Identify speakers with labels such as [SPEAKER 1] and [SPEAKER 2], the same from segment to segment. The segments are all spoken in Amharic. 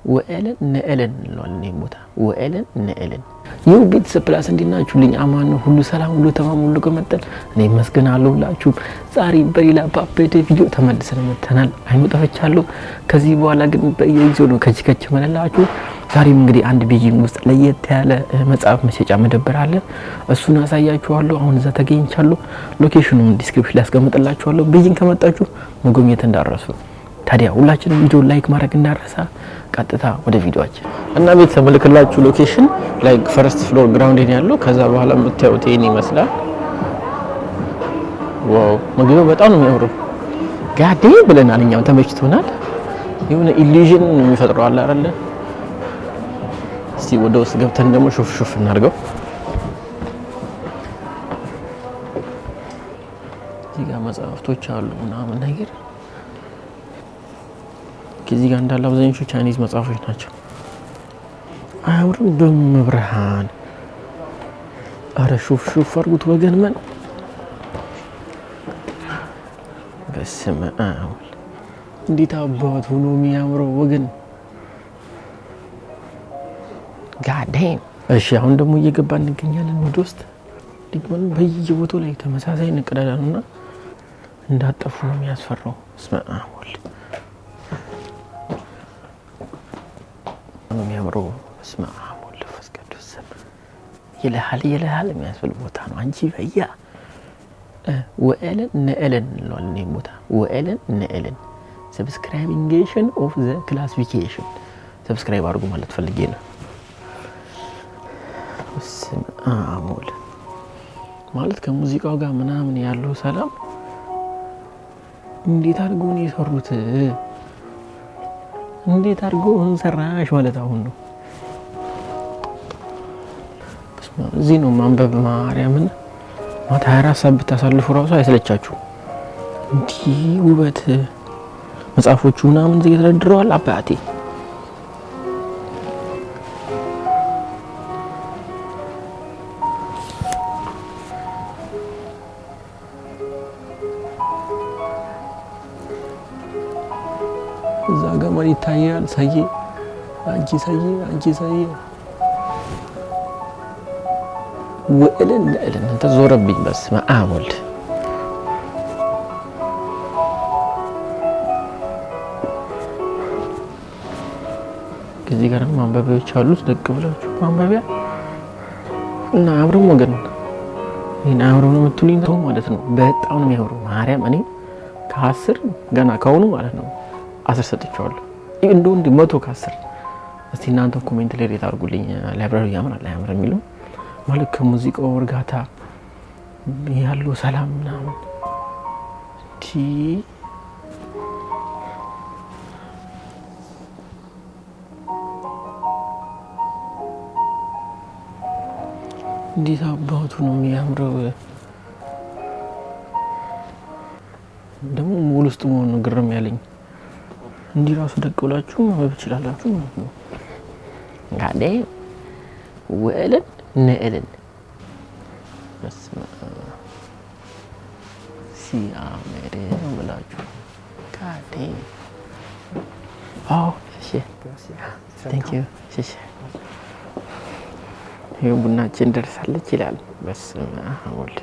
[SPEAKER 1] ወኤለን ነኤለን እንለዋለን። ይሄን ቦታ ወኤለን ነኤለን። ይሁ ቤተሰብ ፕላስ እንዴት ናችሁልኝ? አማን ነው ሁሉ ሰላም፣ ሁሉ ተማም፣ ሁሉ ከመጠን እኔ እመስገናለሁ ሁላችሁም። ዛሬ በሌላ ባበደ ቪዲዮ ተመልሰን መጥተናል። አይኑ ጠፍቻለሁ። ከዚህ በኋላ ግን በየጊዜው ነው ከች ከች መለላችሁ። ዛሬም እንግዲህ አንድ ቤጂንግ ውስጥ ለየት ያለ መጽሐፍ መሸጫ መደብር አለ። እሱን አሳያችኋለሁ። አሁን እዛ ተገኝቻለሁ። Location ኑን description ላይ አስቀምጥላችኋለሁ። ቤጂንግ ከመጣችሁ መጎብኘት እንዳትረሱ። ታዲያ ሁላችንም ቪዲዮ like ማድረግ እንዳንረሳ። ቀጥታ ወደ ቪዲዮአችን እና ቤተሰብ ምልክላችሁ location like first floor ground ያለው ከዛ በኋላ የምታዩት ይሄን ይመስላል። Wow፣ ምግቡ በጣም ነው የሚያምረው። ጋዴ ብለናል፣ እኛም ተመችቶናል። የሆነ illusion የሚፈጥረው አለ አይደለ? እስቲ ወደ ውስጥ ገብተን ደግሞ ሹፍ ሹፍ እናድርገው። እዚህ ጋር መጽሐፍቶች አሉ ምናምን ነገር። ከዚህ ጋር እንዳለ አብዛኞቹ Chinese መጽሐፎች ናቸው። አያምርም? በመብርሃን አረ ሹፍ ሹፍ አድርጉት ወገን። መን በስመ አብ፣ እንዴት አባት ሆኖ የሚያምረው ወገን፣ God damn። እሺ፣ አሁን ደግሞ እየገባ እንገኛለን ወደ ውስጥ። ደግሞ በየቦታው ላይ ተመሳሳይ ንቅዳዳ ነውና እንዳጠፉ ነው የሚያስፈራው። በስመ አብ ወልድ ነው የሚያምረው። በስመ አብ ወልድ መንፈስ ቅዱስ ይልሃል ይልሃል የሚያስብል ቦታ ነው። አንቺ በያ ወኤለን ነኤለን እንለዋለን። ይሄን ቦታ ወኤለን ነኤለን subscribingation of the classification subscribe አድርጉ ማለት ፈልጌ ነው። በስመ አብ ወልድ ማለት ከሙዚቃው ጋር ምናምን ያለው ሰላም እንዴት አድርጎ ነው የሰሩት? እንዴት አድርጎ ሰራሽ ማለት አሁን ነው። እዚህ ነው ማንበብ። ማርያምን ማታ 24 ሰዓት ብታሳልፉ ራሱ አይሰለቻችሁ። እንዲህ ውበት መጽሐፎቹ ምናምን እዚህ ተደርድረዋል። አባቴ፣ እዛ ጋ ማን ይታያል? ሰዬ አንቺ ሰዬ አንቺ ሰዬ ወእልን ለእልን እንተ ዞረብኝ። በስመ አብ ወልድ። ከዚህ ጋር ማንበቢያዎች አሉት። ደቅ ብላችሁ ማንበቢያ እና አብረም ወገን ይሄን አብረው ነው የምትሉኝ ተው ማለት ነው። በጣም ነው የሚያምረው። ማርያም እኔ ከ10 ገና ከአሁኑ ማለት ነው 10 ሰጥቼዋለሁ። እንደው እንዲህ 100 ከ10። እስቲ እናንተ comment ላይ rate አድርጉልኝ። Library ያምራል አያምርም የሚለው ማለት ከሙዚቃው እርጋታ ያለው ሰላም ምናምን እንዲህ። እንዴት አባቱ ነው የሚያምረው። ደግሞ ሞል ውስጥ መሆኑ ነው ግርም ያለኝ። እንዲህ ራሱ ደቅ ብላችሁ ማንበብ ትችላላችሁ ማለት ነው። ጋዴ ወእልን ንእልን በስመ አብ ሲያምር ነው ብላችሁ ጋዴ። አዎ፣ እሺ፣ thank you፣ እሺ። ይሄ ቡናችን ደርሳለች ይላል። በስመ አብ ወልድ።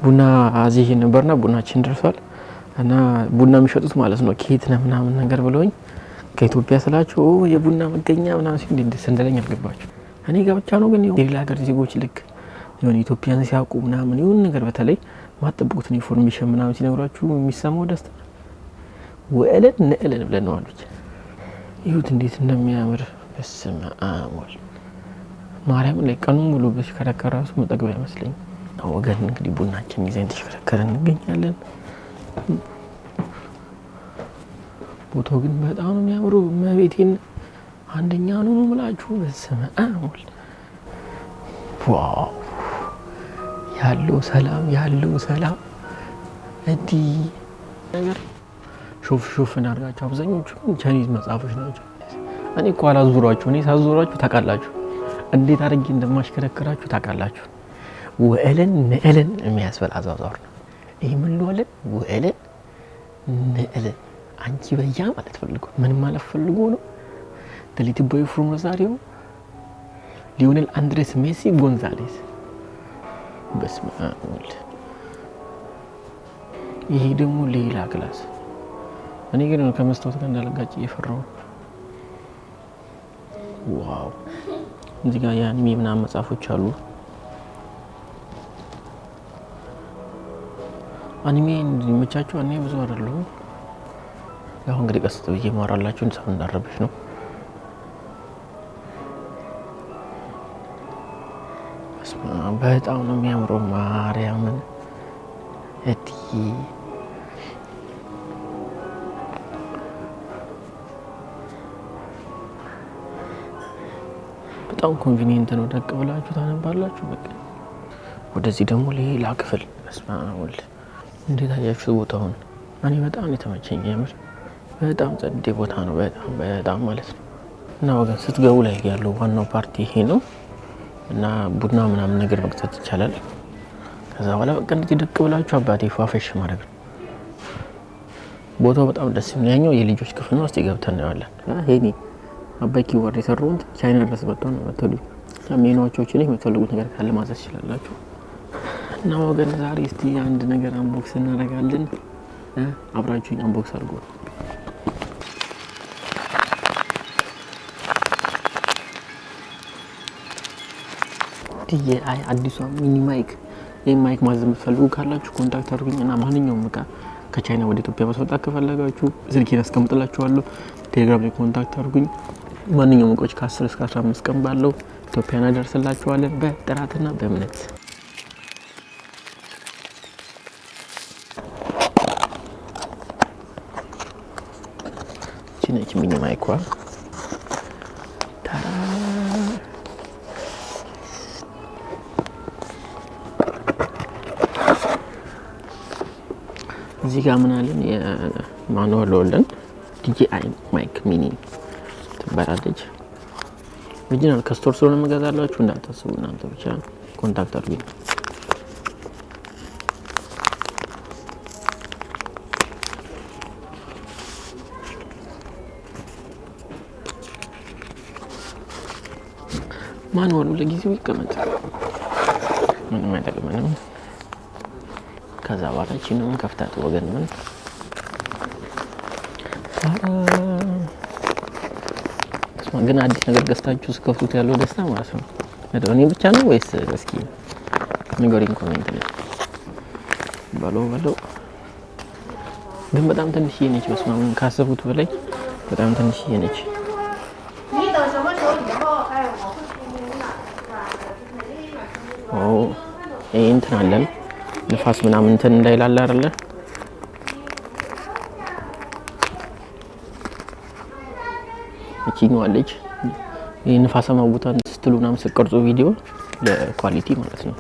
[SPEAKER 1] ቡና እዚህ ነበርና ቡናችን ደርሷል። እና ቡና የሚሸጡት ማለት ነው ከየት ነህ ምናምን ነገር ብለውኝ ከኢትዮጵያ ስላቸው የቡና መገኛ ምናምን ሲሉ እንዴት ደስ እንደለኝ አልገባቸው። እኔ ጋር ብቻ ነው ግን የሌላ ሀገር ዜጎች ልክ የሆነ ኢትዮጵያን ሲያውቁ ምናምን የሆነ ነገር በተለይ ማጠብቁትን information ምናምን ሲነግሯችሁ የሚሰማው ደስታ ወእለን ንእለን ብለን ነው አሉች። ይሁት እንዴት እንደሚያምር፣ በስመ አብ ወልድ። ማርያም ላይ ቀኑን ሙሉ ብሽከረከር ራሱ መጠግብ አይመስለኝም። ወገን እንግዲህ ቡናችን ይዘን ተሽከረከረ እንገኛለን። ቦታው ግን በጣም ነው የሚያምሩ። እመቤቴን አንደኛ ነው ነው የምላችሁ። በስመ አብ ወልድ፣ wow፣ ያለው ሰላም ያለው ሰላም እንዲህ ነገር ሾፍ ሾፍ እናድርጋቸው። አብዛኞቹ Chinese መጽሐፎች ናቸው። እኔ እኮ አላዙሯችሁ። እኔ ሳዙሯችሁ ታውቃላችሁ፣ እንዴት አድርጌ እንደማሽከረክራችሁ ታውቃላችሁ። ወእለን ንእለን የሚያስብል አዟዟር ነው። ይህ ምን ልዋለን? ወእለን ንእለን አንቺ በያ ማለት ፈልጎ ምን ማለት ፈልጎ ነው? The little boy from Rosario ሊዮኔል አንድሬስ ሜሲ ጎንዛሌስ። በስመ አብ ወልድ። ይሄ ደግሞ ሌላ class። እኔ ግን ከመስታወት ጋር እንዳልጋጭ እየፈራሁ ነው። Wow፣ እዚህ ጋር የ anime ምናምን መጽሐፎች አሉ። Anime እንዲመቻችሁ እኔ ብዙ አይደለሁም። ያው እንግዲህ ቀስ ብዬ ማወራላችሁ ሰው እንዳረብሽ ነው። በጣም ነው የሚያምረው። ማርያምን እትዬ፣ በጣም convenient ነው። ደቅ ብላችሁ ታነባላችሁ። በቃ ወደዚህ ደግሞ ሌላ ክፍል። በስመ አብ ወልድ፣ እንዴት አያችሁት ቦታውን? እኔ በጣም ነው የተመቸኝ። የምር በጣም ጸዴ ቦታ ነው። በጣም በጣም ማለት ነው። እና ወገን ስትገቡ ላይ ያለው ዋናው ፓርቲ ይሄ ነው እና ቡና ምናምን ነገር መግዛት ይቻላል። ከዛ በኋላ በቃ እንደዚህ ደቅ ብላችሁ አባቴ ፏፈሽ ማድረግ ነው። ቦታው በጣም ደስ የሚል፣ ያኛው የልጆች ክፍል ነው። እስቲ ገብተን እናየዋለን። ይሄኔ አባይ keyboard የሰሩት ቻይና ድረስ መጥተው ነው መተሉ። ሜኗዎችን ላይ የምትፈልጉት ነገር ካለ ማዘዝ ትችላላችሁ። እና ወገን ዛሬ እስቲ አንድ ነገር unbox እናደርጋለን። አብራችሁኝ unbox አድርጉ። DJI አዲሷ mini mic። ይህ mic ማዘዝ የምትፈልጉ ካላችሁ contact አድርጉኝ እና ማንኛውም እቃ ከቻይና ወደ ኢትዮጵያ ማስመጣት ከፈለጋችሁ ስልኬን አስቀምጥላችኋለሁ። ቴሌግራም ላይ contact አድርጉኝ። ማንኛውም እቃዎች ከ10 እስከ 15 ቀን ባለው ኢትዮጵያ እናደርስላችኋለን በጥራትና በእምነት። እቺ ነች mini mic ኳ። ታራ፣ እዚህ ጋር ምን አለን? የ manual አለን። DJI mic mini ትባላለች። Original ከ store ስለሆነ መገዛላችሁ እንዳታስቡ፣ እናንተ ብቻ contact አድርጉኝ። Manual ኡ ለጊዜው ይቀመጥ፣ ምንም አይጠቅመንም። ከዛ በኋላ ቺንም ከፍታት ወገን ምን ግን አዲስ ነገር ገዝታችሁ ስከፍቱት ያለው ደስታ ማለት ነው። እኔ ብቻ ነው ወይስ? እስኪ ንገሪኝ comment ላይ። በለው በለው፣ ግን በጣም ትንሽዬ ነች። በስመ አብ፣ ካሰቡት በላይ በጣም ትንሽዬ ነች።
[SPEAKER 2] 你等什么时候以后，哎，我会出名的，是吧？肯定
[SPEAKER 1] ኦ፣ ይሄ እንትን አለን ንፋስ ምናምን እንትን እንዳይላል አይደለ? እቺኛዋ አለች። ይሄ ንፋሳማ ቦታ ስትሉ ምናምን ስትቀርጹ ቪዲዮ ለ quality ማለት ነው።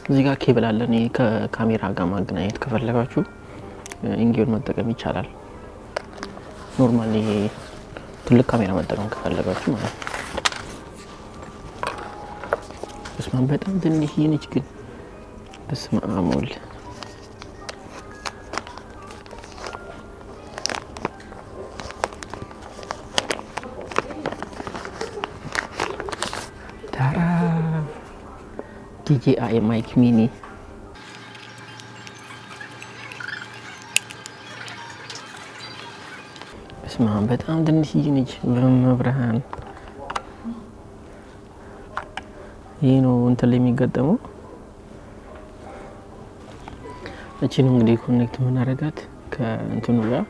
[SPEAKER 1] እዚህ ጋር ኬብል አለን። ይሄ ከካሜራ ጋር ማገናኘት ከፈለጋችሁ ኢንጌውን መጠቀም ይቻላል። Normal ይሄ ትልቅ ካሜራ መጠቀም ከፈለጋችሁ ማለት ነው። በስመ አብ፣ በጣም ትንሽዬ ነች ግን፣ በስመ አብ ወልድ። ታራ፣ DJI mic mini። በስመ አብ፣ በጣም ትንሽዬ ነች። በመብርሃን፣ ይህ ነው እንትን ላይ የሚገጠመው። እቺን እንግዲህ connect የምናደርጋት ከእንትኑ ጋር፣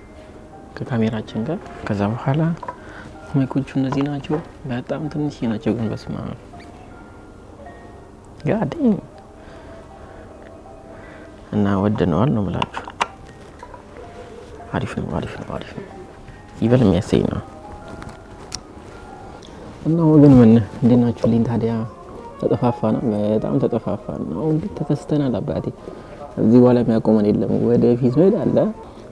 [SPEAKER 1] ከካሜራችን ጋር። ከዛ በኋላ mic ኦቹ እነዚህ ናቸው። በጣም ትንሽዬ ናቸው ግን፣ በስመ አብ፣ God እና ወደነዋል ነው የምላችሁ። አሪፍ ነው፣ አሪፍ ነው፣ አሪፍ ነው። ይበል የሚያሰኝ ነው። እና ወገን ምን እንዴት ናችሁልኝ ታዲያ? ተጠፋፋና በጣም ተጠፋፋን። አሁን ግን ተከስተናል አባቴ። እዚህ በኋላ የሚያቆመን የለም። ወደፊት መሄድ አለ።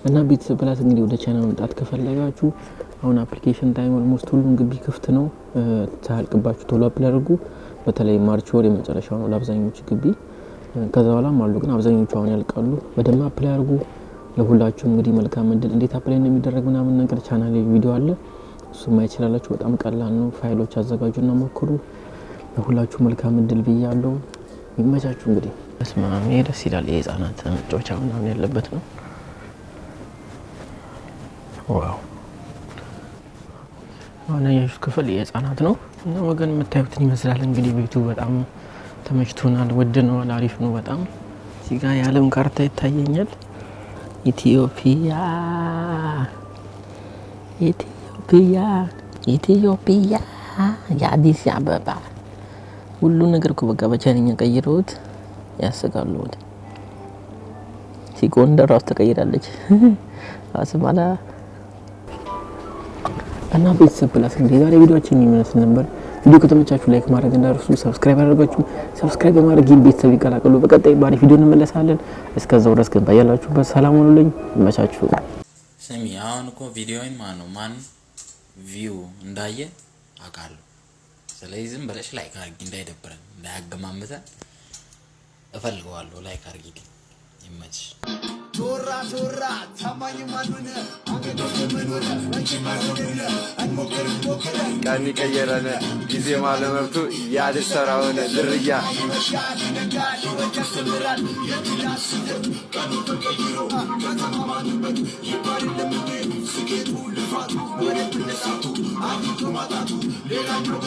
[SPEAKER 1] እና ቤተሰብ ፕላስ እንግዲህ ወደ ቻይና መምጣት ከፈለጋችሁ አሁን application time almost ሁሉም ግቢ ክፍት ነው። ሳያልቅባችሁ ቶሎ apply አድርጉ። በተለይ March ወር የመጨረሻው ነው ለአብዛኞቹ ግቢ። ከዛ በኋላም አሉ፣ ግን አብዛኞቹ አሁን ያልቃሉ። በደንብ apply አድርጉ። ለሁላችሁም እንግዲህ መልካም እድል። እንዴት apply እንደሚደረግ ምናምን ነገር ቻናል ቪዲዮ አለ፣ እሱ ማየት ይችላላችሁ። በጣም ቀላል ነው። ፋይሎች አዘጋጁና ሞክሩ። ለሁላችሁ መልካም እድል ብያለሁ። ይመቻችሁ። እንግዲህ በስመ አብ፣ ይሄ ደስ ይላል። የህፃናት መጫወቻ ምናምን ያለበት ነው። Wow፣ አሁን ያያችሁት ክፍል የህፃናት ነው እና ወገን የምታዩትን ይመስላል። እንግዲህ ቤቱ በጣም ተመችቶናል፣ ወደነዋል። አሪፍ ነው በጣም። እዚህ ጋር የዓለም ካርታ ይታየኛል። ኢትዮጵያ፣ ኢትዮጵያ፣ ኢትዮጵያ፣ የአዲስ አበባ ሁሉ ነገር እኮ በቃ በቻይንኛ ቀይረውት ያስቃሉ። ሲጎንደር ራሱ ተቀይራለች። አስማላ እና ቤተሰብ ፕላስ እንግዲህ ዛሬ ቪዲዮአችን የሚመስል ነበር። ቪዲዮ ከተመቻችሁ like ማድረግ እንዳትረሱ፣ subscribe ያላደረጋችሁ subscribe በማድረግ ይህን ቤተሰብ ይቀላቀሉ። በቀጣይ ባሪፍ ቪዲዮ እንመለሳለን። እስከዛው ድረስ ግን ባያላችሁበት ሰላም ሁኑልኝ። ይመቻችሁ።
[SPEAKER 3] ስሚ፣ አሁን እኮ ቪዲዮውን ማን ነው ማን view እንዳየ አውቃለሁ። ስለዚህ ዝም ብለሽ like አድርጊ፣ እንዳይደብረን እንዳያገማምተን እፈልገዋለሁ። Like አድርጊልኝ። ይመችሽ።
[SPEAKER 4] ቶራ ቶራ ታማኝ ማንሆነ
[SPEAKER 5] ቀን ቀየረን ጊዜ ማለመብቱ ያልሰራውን ዝርያ።
[SPEAKER 4] ቀኑ ተቀይሮ ከተማማንበት ይባል ለምንዴ ስኬቱ ልፋቱ ወደ ትነሳቱ አግኝቶ ማጣቱ ሌላኛው።